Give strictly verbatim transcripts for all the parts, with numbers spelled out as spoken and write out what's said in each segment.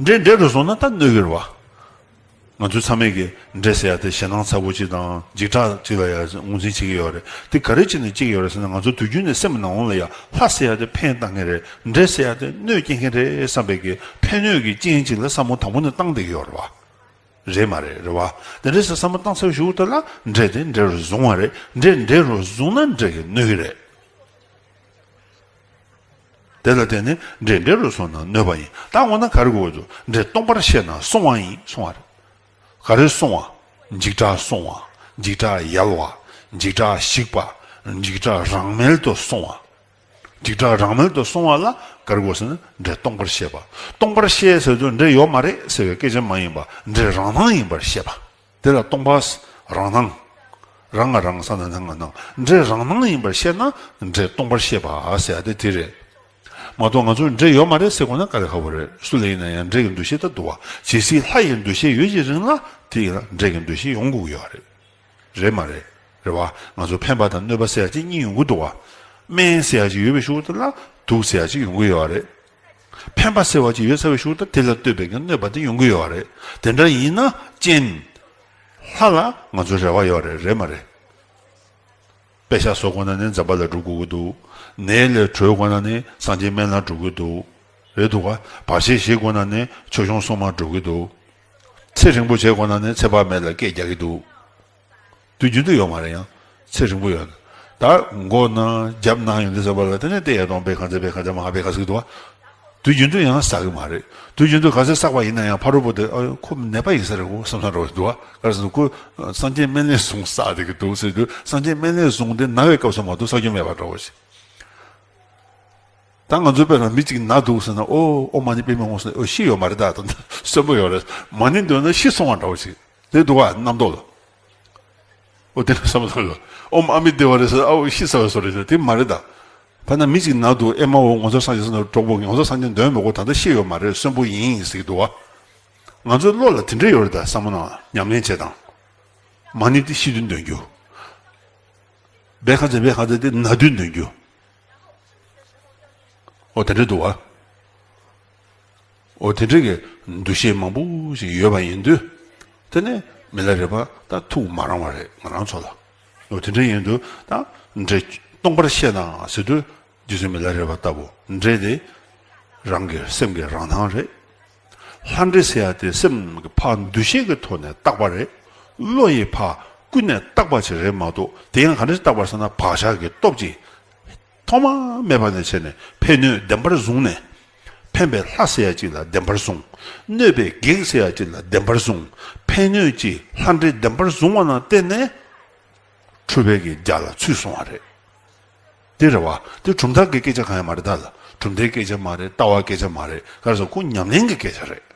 འདྲེ་འདྲེ་རུ་སོང་ན་ད་གནོད་ཀྱི་རེད་བ། ང་ཚོ་ཚང་མས་ཀྱི་འདྲེ་ཟེར་ཡ་དེ་ཞེད་སྣང་ཚ་པོ་ཅིག་དང་འཇིགས་སྐྲག་ཅིག་ལ་ཡ་ངོས་འཛིན་བྱེད་ཀྱི་ཡོད་རེད། དེ་ག་རེ་བྱས་ནས་བྱེད་ཀྱི་ཡོད་རེད་ཟེར་ན། ང་ཚོ་དུས་རྒྱུན་ནས་སེམས་ནང་ལ་ཡ་ལྷ་ཟེར་ཡ་དེ་ཕན་བཏགས་མཁན་རེད། འདྲེ་ཟེར་ཡ་དེ་གནོད་སྐྱེལ་མཁན་རེད་བསམ་པའི་ཀྱི་ཕན་གནོད་ཀྱི་རྐྱེན་ཅིག་ལ་བསམ་བློ་དང་པོ་ནས་བཏང་བསྡད་ཀྱི་ཡོད་རེད་བ། རེད་མ་རེད། རེད་བ། དེ་འདྲ་ཟེར་བསམ་བློ་བཏང་ཚར་བའི་གཞུག་དེ་ལ་འདྲེ་དེ་འདྲེ་རུ་བཟུང་བ་རེད། འདྲེ་འདྲེ་རུ་བཟུང་ན་འདྲེ་གིས་གནོད་ཀྱི་རེད། དེ་ལ་བརྟེན་ནས་འདྲེ་འདྲེ་རུ་སོང་ན་གནོད་པ་ཡིན། ད་འོ་ན་ག་རེ་དགོས་འདུག་འདྲེ་སྟོང་པར་ཤེས་ན་སྲུང་བ་ཡིན། སྲུང་བ་རེད། ག་རེ་སྲུང་བ། འཇིགས་སྐྲག་སྲུང་བ། འཇིགས་སྐྲག་ཡལ་བ། འཇིགས་སྐྲག་ཞིག་པ། འཇིགས་སྐྲག་རང་མལ་དུ་སྲུང་བ། འཇིགས་སྐྲག་རང་མལ་དུ་སྲུང་བ་ལ་ག་རེ་དགོས་ཟེར་ན་འདྲེ་སྟོང་པར་ཤེས་པ། སྟོང་པར་ཤེས་ཟེར་དུས་འདྲེ་ཡོད་མ་རེད་ཟེར་བའི་སྐད་ཆ་མ་ཡིན་པ། འདྲེ་རང་སྣང་ཡིན་པར་ཤེས་པ། དེ་ལ་སྟོང་པ་རང་སྣང་། རང་ང་རང་སྣང་ང་སྣང་། འདྲེ་རང་སྣང་ཡིན་པར་ཤེས་ན་འདྲེ་སྟོང་པར་ཤེས་པ་ཟེར་ཡ་དེ་དེ་རེད། མ་གཏོགས་ང་ཚོ་འདྲེ་ཡོད་མ་རེད་ཟེར་དགོས་ན་དཀའ་ལས་ཁག་པོ་རེད། སུ་ལ་ཡིན་ན་ཡང་འདྲེ་གི་འདུ་ཤེས་ད་འདུག་བ། ཇི་སྲིད་ལྷ་ཡི་འདུ་ཤེས་ཡོད་ཀྱི་རིང་ལ་དེ་ཡིན་ན་འདྲེ་གི་འདུ་ཤེས་ཡོང་དགོས་ཀྱི་ཡོད་རེད། རེད་མ་རེད། རེད་བ། ང་ཚོ་ཕན་པ་དང་གནོད་པ་ཟེར་ཡ་ཅིག་གཉིས་ཡོང་གི་འདུག་བ། སྨན་ཟེར་ཡ་ཅིག་ཡོད་པའི་གཞུག་དེ་ལ་དུག་ཟེར་ཡ་ཅིག་ཡོང་གི་ཡོད་རེད། ཕན་པ་ཟེར་བ་ཅིག་ཡོད་ཚར་བའི་གཞུག་ད་དེ་ལ་ལྟོས་པའི་གནོད་པ་དེ་ཡོང་གི་ཡོད་རེད། དེ་འདྲ་ཡིན་ན་རྐྱེན། ལྷ་ལ་ང་ཚོ་རེ་བ་ཡོད་རེད། རེད་མ་རེད། དཔེ་ཆ་བཟོ་དགོས་ན་ནི་འཛམ་བུ་གླིང་འགྲོ་དགོས་ཀྱི་འདུག་ནད་ལས་གྲོལ་དགོས་ན་ནི་སངས་རྒྱས་སྨན་བླ་འགྲོ་དགོས་འདུག་རེད་འདུག་ག་བར་ཆད་ཞི་དགོས་ན་ནི་ཆོས་སྐྱོང་སྲུང་མ་འགྲོ་གི་འདུག་ཚེ་རིང་པོ་བྱེད་དགོས་ན་ནི་ཚེ་དཔག་མེད་ལ་སྐད་རྒྱག་གི་འདུག་དུས་རྒྱུན་དུ་ཡོད་མ་རེད། ཡང་ཚེ་རིང་པོ་ཡོད། ད་མགོ་ན་རྒྱབ་ན་ཡོང་དུས་ཙམ་པ་ལ་དེ་ནས་ཏེ་ཡ་དོང་པེ་གང་ཚེ་པེ་གང་ཚེ་མ་ཧ་པེ་ག་ཟིག་འདུག་ག་དུས་རྒྱུན་དུ་ཡང་བསགས་གི་མ་རེད། དུས་རྒྱུན་དུ་ག་ཚོད་བསགས་པ་ཡིན་ན་ཡང་ཕ་རོལ་པོ་དེ་ཨ་ཁོ་ནད་པ་ཡིན་ས་རེད་གོ་བསམ་ས་འགྲོ་འདུག་ག་ག་རེ་ཟེར་ན་ཁོ་སངས་རྒྱས་སྨན་བླས་བཟུང་བསགས་བསྡད་ཀྱི་འདུག་ཟེར་དུས། སངས་རྒྱས་སྨན་བླས་བཟུང་དེ་ན་བའི་སྐབས་སུ་མ་གཏོགས་བསགས་རྒྱུ་མེད་པ་འདྲ་བོ་ཞིག་ད་ང་ཚོའི་དཔེར་ན་མི་གཅིག་ན་འདུག་ཟེར་ན། ཨོ་ཨོ་མ་ཎི་པདྨེ་ཧཱུྃ་ཟེར་ན། ཨོ་ཤི་ཡོད་མ་རེད། ད་ད་གསོན་པོ་ཡོད་རེད། མ་ཎི་འདོན་ན་ཤི་སོང་བ་འདྲ་བོ་ཞིག་དེ་འདུག་ག་རྣམ་རྟོག་ལ། ཨོ་དེ་འདྲ་བསམ་བློ་ལ། ཨོམ་ཨ་མི་བདེ་བ་རེད་ཟེར། ཨོ་ཤི་ཚར་བ་བཟོ་རེད་ཟེར། དེ་མ་རེད་ད། ཕ་ན་མི་གཅིག་ན་འདུག་ཨེ་མ་འོ་ང་ཚོ་སངས་རྒྱས་ས་ན་གྲོགས་པོ་ང་ཚོ་སངས་རྒྱས་འདོན་མི་དགོས། ད་ལྟ་ཤི་ཡོད་མ་རེད། གསོན་པོ་ཡིན་ཟེར་གྱི་འདུག་ག་ང་ཚོའི་བློ་ལ་དེ་འདྲ་ཡོད་རེད། ད་བསམ་བློ་ནང་ཉམས་ལེན་བྱེད་དང་། མ་ཎི་དེ་ཤི་དུས་འདོན་རྒྱུ། བེ་ཁ་ཚེ་བེ་ཁ་ཚེ་དེ་ན་དུས་འདོན་རྒྱུ། ཨོ་དེ་འདྲ་འདུག་ག་ཨོ་དེ་འདྲ་གི་འདུ་ཤེས་མང་པོ་ཞིག་ཡོད་པ་ཡིན་དུས། དེ་ནས་མི་ལ་རས་པ་ད་ཐུགས་མ་རངས་པ་རེད་ང་རང་ཚོ་ལ། ཨོ་དེ་འདྲ་ཡིན་དུས་ད་འདྲེ་སྟོང་པར་ཤེས་ན་ཟེར་དུས། རྗེ་བཙུན་མི་ལ་རས་པ་ལྟ་བུ་འདྲེ་དེ་རང་གི་སེམས་ཀྱི་རང་སྣང་རེད། ལྷ་འདྲེ་ཟེར་ཡ་དེ་སེམས་ཀྱི་ཕར་འདུ་ཤེས་ཀྱི་ཐོག་ནས་བཏགས་པ་རེད། བློ་ཡི་ཕར་ཀུན་ནས་བཏགས་པ་ཞིག་རེད་མ་གཏོགས། དེ་ཡང་ག་འདྲ་ཞིག་བཏགས་པ་རེད་ཟེར་ན། བག་ཆགས་ཀྱི་སྟོབས་ཀྱིས་ཐོག་མ་མེད་པ་ནས་བྱས་ནས་ཕན་གནོད་བདེན་པར་བཟུང་ནས། ཕན་པའི་ལྷ་ཟེར་ཡ་གཅིག་ལ་བདེན་པར་བཟུང་། གནོད་པའི་བགེགས་ཟེར་ཡ་གཅིག་ལ་བདེན་པར་བཟུང་། ཕན་གནོད་ཀྱི་ལྷ་འདྲེ་བདེན་པར་བཟུང་བ་ན་བརྟེན་ནས་འཁྲུལ་པའི་གི་རྒྱ་ལ་ཚུད་སོང་བ་རེད། དེ་རེད་བ། དེ་གྲུབ་མཐའ་གི་སྐད་ཆ་གང་ཡང་མ་རེད། ད་ལ་གྲུབ་མཐའི་སྐད་ཆ་མ་རེད། ལྟ་བ་སྐད་ཆ་མ་རེད། ག་རེ་ཟེར། ཁོ་ཉམས་ལེན་གྱི་སྐད་ཆ་རེད།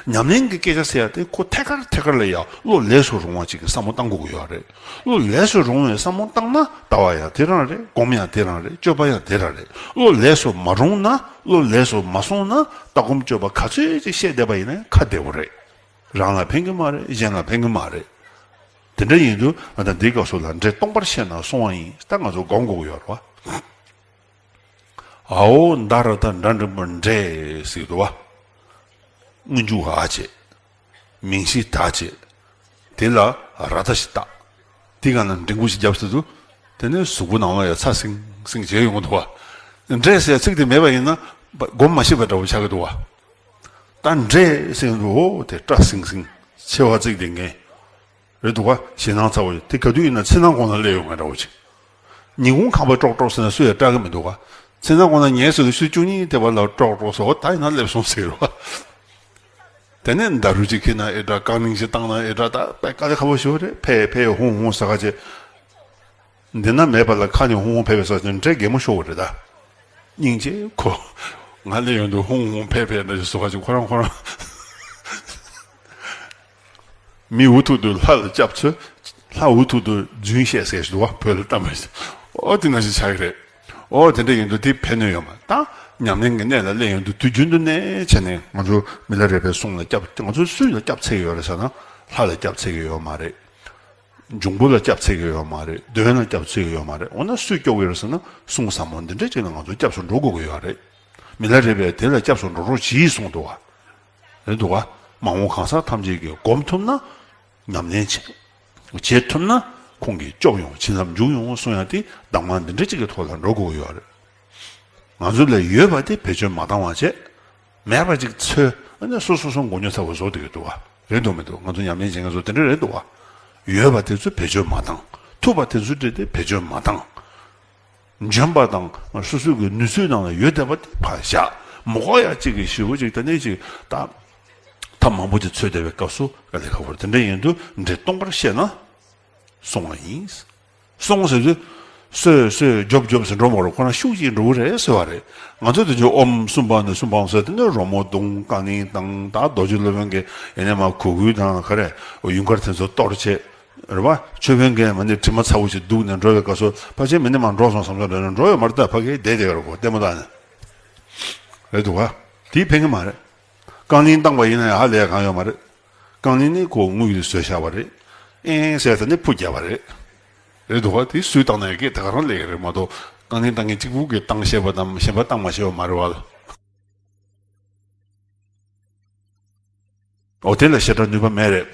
ཉམས་ལེན་གྱི་སྐད་ཆ་ཟེར་ཡ་དེ་ཁོ་ཐད་ཀར་ཐད་ཀར་ལ་ཡ་བློ་ལས་སུ་རུང་བ་ཅིག་གི་བསམ་བློ་བཏང་དགོས་ཀྱི་ཡོད་རེད། བློ་ལས་སུ་རུང་བའི་བསམ་བློ་བཏང་ན་ལྟ་བ་ཡང་དེ་རང་རེད། སྒོམ་ཡང་དེ་རང་རེད། སྤྱོད་པ་ཡང་དེ་རང་རེད། བློ་ལས་སུ་མ་རུང་ན། བློ་ལས་སུ་མ་སོང་ན་ལྟ་སྒོམ་སྤྱོད་པ་ག་ཚོད་ཅིག་བཤད་བསྡད་པ་ཡིན་ན་ཁ་བདེ་བོ་རེད། རང་ལ་ཕན་གྱི་མ་རེད། གཞན་ལ་ཕན་གྱི་མ་རེད། དེ་འདྲ་ཡིན་དུས་ང་ད་འདིའི་སྐབས་སུ་ལ་འདྲེ་སྟོང་པར་ཤེས་ན་སྲུང་བ་ཡིན། ད་ང་ཚོ་སྒོམ་དགོས་ཀྱི་ཡོད་རེད་བ། ཨའོ་མདའ་ར་ད་འདྲ་འགྲེང་བུ་འདྲེ་ཟེར་གྱི་འདུག་བ། སྔོན་འཇུག་ཨ་བྱེད། མིང་གཞི་ད་བྱེད། དེ་ལ་ར་ད་ཞིག་བཏགས། དེ་ག་ན་འགྲེང་བུ་ཞིག་བརྒྱབ་ཟེར་དུས། དེ་ནས་གཟུགས་པོ་ནང་ལ་ཡང་ཚ་སིང་སིང་བྱེད་ཡོང་གི་འདུག་བ། འདྲེ་ཟེར་ཚིག་དེ་མེད་པ་ཡིན་ན་སྒོམ་མ་ཤེས་པ་འདྲ་བོ་ཆགས་ཀྱི་འདུག་བ། ད་འདྲེ་ཟེར་དུས། ཨོ་དེ་སྐྲ་སིང་སིང་། མཆེ་བ་གཙིགས་དེ་ངན། རེད་འདུག་ག་ཞེད་སྣང་ཚ་བོ་དེ་ག་དུས་ཡིན་ན་མཚན་ནག་གོང་ལ་སླེབས་ཡོང་ང་འདྲ་བོ་ཅིག་ཉིན་གུང་ཁང་པ་ཀྲོག་ཀྲོག་ཟེར་ན་སུ་ཡང་སྐྲག་གི་མི་འདུག་ག་མཚན་ནག་གོང་ལ་ཉལ་ཟེར་དུས་ཆུ་ཚོད་བཅུ་གཉིས་དེ་བར་ལ་ཀྲོག་ཀྲོག་ཟེར། ཨོ་ད་ཡིན་ན་སླེབས་སོང་ཟེར་རོ། དེ་ནས་མདའ་རུ་ཅིག་ཁྱེར་ན་ཨེ་འདྲ། རྐང་གླིང་ཞིག་བཏང་ན་ཨེ་འདྲ། ད་དཔེ་དཀའ་ལས་ཁག་པོ་ཞིག་རེད། ཕེ་ཕེ་ཧུང་ཧུང་ཟ་ག་བྱེད། འདི་ན་མེད་པ་ལ་ཁ་ནས་ཧུང་ཧུང་ཕེ་ཕེ་ཟེར་ཅིང་འདྲེ་གད་མོ་ཤོར་བ་རེད་ད། སྙིང་རྗེ་ཁོ། ང་སླེབས་ཡོང་དུས་ཧུང་ཧུང་ཕེ་ཕེ་འདྲ་ཞིག་ཟེར་ག་ཅིག་ཁོ་རང་ཁོ་རང་། མི་འུ་ཐུག་དུས་ལྷ་ལ་སྐྱབས་འཚོལ། ལྷ་འུ་ཐུག་དུས་རྫུན་བཤད་ཟེར་ཞིག་འདུག་བ། བོད་ལ་གཏམ་དཔེ་ཞིག་ཨོ་དེ་འདྲ་ཞིག་ཆགས་ཀྱི་རེད། ཨོ་དེ་འདྲ་ཡིན་དུས་དེ་ཕན་གནོད་ཡོད་མ་རེད། ད་ཉམས་ལེན་གྱི་གནས་ལ་སླེབས་ཡོང་དུས་དུས་རྒྱུན་དུ་གནས་བྱས་ནས་ང་ཚོ་མི་ལ་རས་པའི་གསུང་ལ་སྐྱབས། ང་ཚོ་སུ་ལ་སྐྱབས་འཚོལ་གྱི་ཡོད་རེད་ཟེར་ན། ལྷ་ལ་སྐྱབས་འཚོལ་གྱི་ཡོད་མ་རེད། འབྱུང་པོ་ལ་སྐྱབས་འཚོལ་གྱི་ཡོད་མ་རེད། གདོན་ལ་སྐྱབས་འཚོལ་གྱི་ཡོད་མ་རེད། འོ་ན་སུས་སྐྱོབ་ཀྱི་རེད་ཟེར་ན། གསུང་ཟབ་མོ་འདི་འདྲ་ཅིག་ལ་ང་ཚོ་སྐྱབས་སུ་འགྲོ་དགོས་ཀྱི་ཡོད་རེད། མི་ལ་རས་པས་དེ་ལ་སྐྱབས་སུ་འགྲོ་རོགས་གྱིས་གསུངས་འདུག་བ། རེད་འདུག་ག་མ་འོངས་གང་ཟག་ཐམས་ཅད་ཀྱིས་སྒོམ་ཐུབ་ན། ཉམས་ལེན་བྱེད་བྱེད་ཐུབ་ན་ཁོང་གིས་སྐྱོབ་ཡོང་། བྱིན་རླབས་འཇུག་ཡོང་གསུང་ཡ་དེ་གདམས་ངག་འདི་འདྲ་ཅིག་གི་ཐོག་ལ་འགྲོ་དགོས་ཡོད་རེད། ང་ཚོ་ལ་ཡོད་པ་དེ་བེད་སྤྱོད་མ་བཏང་བ་བྱས། མེད་པ་ཅིག་འཚོལ། ཨ་ནི་སོ་སོ་སོ་མགོ་ཉོ་ཚ་བོ་བཟོ་བསྡད་ཀྱི་འདུག་བ། རེད་འདུག་མི་འདུག་ང་ཚོ་ཉམས་ལེན་བྱེད་མཁན་ཚོ་དེ་འདྲ་རེད་འདུག་བ། ཡོད་པ་དེ་ཚོ་བེད་སྤྱོད་མ་བཏང་། ཐུབ་པ་དེ་ཚོ་འདྲ་དེ་བེད་སྤྱོད་མ་བཏང་། འཇོན་པ་དང་སོ་སོའི་གི་ནུས་ཚོད་ནང་ལ་ཡོད་བསྡད་པ་དེ་ཕར་བཞག་མ་དགོས་ཡ་གཅིག་གི་ཞེ་པོ་ཅིག་ད་ནས་ཅིག་ད་ཐབས་མང་པོ་ཅིག་འཚོལ་བསྡད་པའི་སྐབས་སུ་དཀའ་ལས་ཁག་པོ་རེད། དེ་འདྲ་ཡིན་དུས་འདྲེ་སྟོང་པར་ཤེས་ན་སོང་བ་ཡིན། སོང་ཟེར་དུས། སོས་སོས་རྒྱོབ་རྒྱོབ་ཟེར་འགྲོ་མ་རུང་ཁོ་རང་ཤུགས་ཀྱིས་འགྲོ་གི་རེད་ཟེར་བ་རེད། ང་ཚོ་དེ་ཚོ་ཨོམ་སུམ་པ་ནི་སུམ་པའང་ཟེར་དེ་ནས་རོལ་མོ་བརྡུང་རྐང་གླིང་བཏང་། ད་རྡོ་རྗེ་སློབ་དཔོན་གྱི་ཡིན་ནའི་མ་གུ་གུལ་དང་ག་རེ་ཡུངས་ཀར་དེ་ཚོ་གཏོར་བྱས། རེད་བ། ཆོས་དཔོན་གྱི་མ་ནི་དྲི་མ་ཚ་བོ་ཞིག་བདུག་ནས་འགྲོ་བའི་སྐབས་སུ་ཕལ་ཆེར་མི་ནི་མ་འགྲོ་སོང་བསམ་སོང་འགྲོ་ནས་འགྲོ་ཡོད་མ་རེད། ད་ཕ་གིའི་བསྡད་བསྡད་ཡོད་རེད་གོ་ལྟད་མོ་ལྟ་ནས། རེད་འདུག་ག་དེས་ཕན་གི་མ་རེད། རྐང་གླིང་བཏང་པ་ཡིན་ན་ཡང་ཧ་ལས་གང་ཡོད་མ་རེད། རྐང་གླིང་ནི་ཁོ་དངུལ་གྱིས་བཟོས་བཞག་པ་རེད། ཨེ་ཟེར་ད་ནི་ཕུ་བརྒྱབ་པ་རེད། རེད་འདུག་ག་དེ་སུས་བཏང་ན་ཡང་སྐད་ད་ག་རང་སླེབས་ཀྱི་རེད་མ་གཏོགས། རྐང་གླིང་བཏང་མཁན་གཅིག་པུ་གིས་བཏང་ཤེས་པ་དང་གཞན་པ་བཏང་མ་ཤེས་པ་མ་རེད་བ། འོ་དེ་ལ་བཤད་གྲྭ་ནུས་པ་མེད་རེད།